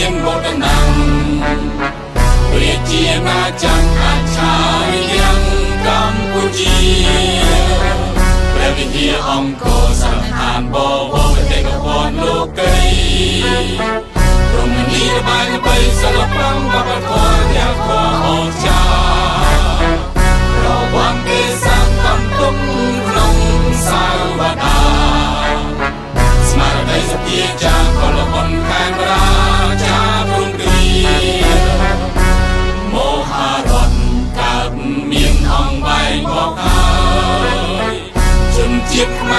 មានមោទនំរាជាណាចក្រអច្ឆរិយ៉ាងកម្ពុជាព្រះវិហារអង្គរសន្តានបវរបេតិកភណ្ឌលោកីរមណីយបាយល្បីសិល្បៈវប្បធម៌យ៉ាងធម៌អស្ចារ្យរវង្គេសង្កំទុំក្នុងសាវតាស្មារតីសភាចាកលបុនខេមរាចាទ្រង់គ្រាមហារដ្ឋកើតមានអង្គបែងបកហើយជនជាតិខ្មែរ